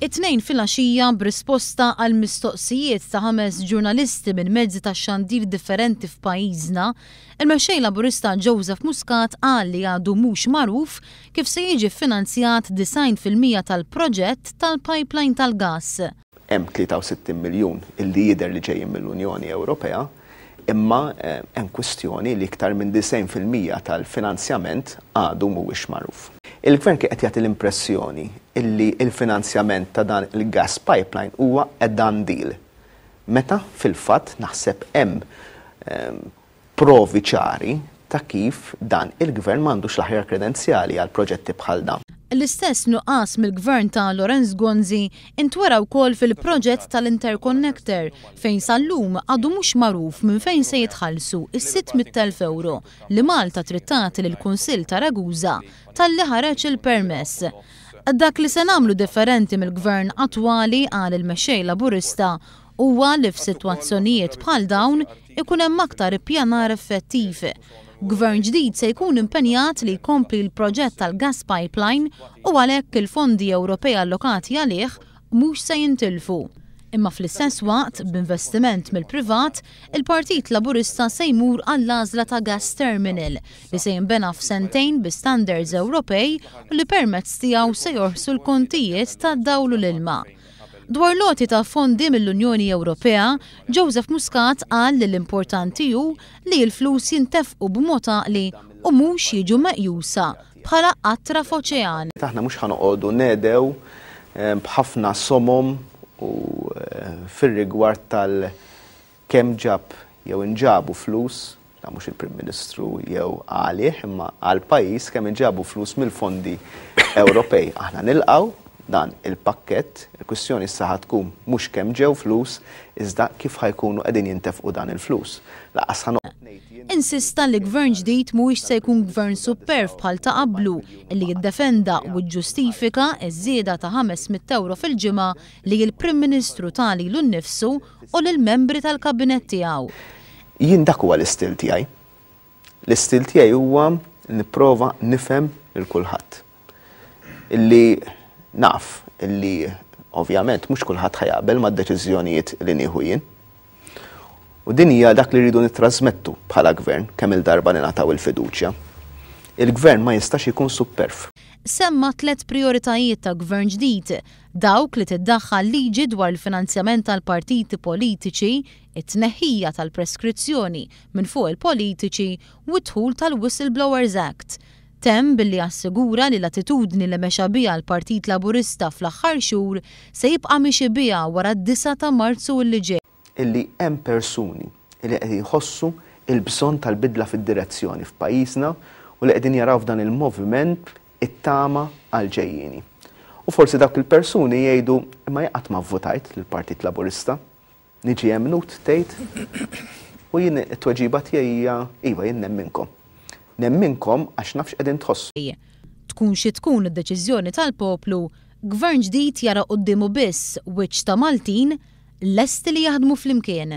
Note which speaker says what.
Speaker 1: It-Tnejn filgħaxija, b'risposta għal mistoqsijiet ta' ħames ġurnalisti minn mezzi tax-xandir differenti f'pajjiżna, il-Mexxej Laburista Joseph Muscat qal li għadu mhux magħruf kif se jiġi ffinanzjat 90% tal-proġett tal-pipeline tal-gass.
Speaker 2: Hemm 63 miljun illi jidher li ġejjin mill-Unjoni Ewropea, imma hemm kwistjoni li iktar minn 90% tal-finanzjament għadu mhuwiex magħruf. Il-Gvern kien qed jagħti l-impressjoni illi l-finanzjament ta' dan il-gas pipeline huwa a done deal, meta fil-fatt naħseb hemm provi ċari ta' kif dan il-Gvern m'għandux l-aħjar kredenzjali għal proġetti bħal dawn.
Speaker 1: L-istess nuqqas mill-Gvern ta' Lawrence Gonzi intwera wkoll fil-proġett tal-interconnector fejn sal-lum għadu mhux magħruf minn fejn se jitħallsu s-600,000 ewro li Malta trid tagħti lill-Kunsill ta' Ragusa talli ħareġ il-permess. Dak li se nagħmlu differenti mill-Gvern attwali, qal il-Mexxej Laburista, huwa li f'sitwazzjonijiet bħal dawn ikun hemm aktar ippjanar effettiv. Gvern ġdid se jkun impenjat li jkompli l-proġett tal-gas pipeline u għalhekk il-fondi Ewropej allokati għalih mhux se jintilfu. Imma fl-istess waqt, b'investiment mill-privat, il-Partit Laburista se jmur għall-għażla ta' gas terminal li se jinbena f'sentejn bi standards Ewropej u li permezz tiegħu se jorħsu l-kontijiet tad-dawl u l-ilma. Dwar l-għoti ta' fondi mill-Unjoni Ewropea, Joseph Muscat qal li l-importanti hu li l-flus jintefqu b'mod għaqli u mhux jiġu meqjusa bħala qatra f'oċean.
Speaker 2: Aħna mhux ħa noqogħdu ngħedew b'ħafna somom u fir-rigward tal kemm ġab jew inġabu flus, dan mhux il-Prim Ministru jew għalih imma għall-pajjiż kemm inġabu flus mill-fondi Ewropej. Aħna nilqgħu dan il-pakkett, il-kwistjoni issa ħa tkun mhux kemm ġew flus iżda kif ħa jkunu qegħdin jintefqu dan il-flus. Lanqas ħa noqgħod ngħid jien.
Speaker 1: Insista li gvern ġdid mhuwiex se jkun gvern supperv bħal ta' qablu li jiddefenda u ġġustifika ż-żieda ta' 500 ewro fil-ġimgħa li l-Prim Ministru ta lilu nnifsu u lill-membri tal-kabinett tiegħu.
Speaker 2: Jien dak huwa l-istil tiegħi. L-istil tiegħi huwa nipprova nifhem lil kulħadd. Illi naf illi ovvjament mhux kulħadd ħa jaqbel mad-deċiżjonijiet li nieħu jien. U din hija dak li rridu nittrażmettu bħala gvern kemm il-darba ningħataw il-fiduċja. Il-gvern ma jistax ikun supperv.
Speaker 1: Semma tliet prijoritajiet ta' gvern ġdid, Dawk li tiddaħħal liġi dwar il-finanzjament tal-partiti politiċi, it-tneħħija tal-preskrizzjoni minn fuq il-politiċi u d-dħul tal-Whistleblowers Act. Temm billi assigura li l-attitudni li mexa biha l-Partit Laburista fl-aħħar xhur se jibqa' miexi biha wara d-disgħa ta' Marzu li ġej.
Speaker 2: Illi hemm persuni li qed jħossu l-bżonn tal-bidla fid-direzzjoni f'pajjiżna u li qegħdin jaraw f'dan il-moviment it-tama għall-ġejjieni. U forsi dawk il-persuni jgħidu imma jien qatt ma vvutajt lill-Partit Laburista. Niġi emmnut tgħid? U jien it-tweġiba tiegħi hija iva jien nemminkom. Nemminkom għax naf x'qegħdin tħossu.
Speaker 1: Tkun xi tkun id-deċiżjoni tal-poplu, Gvern ġdid jara quddiemu biss wiċċ ta' Maltin lesti li jaħdmu flimkien.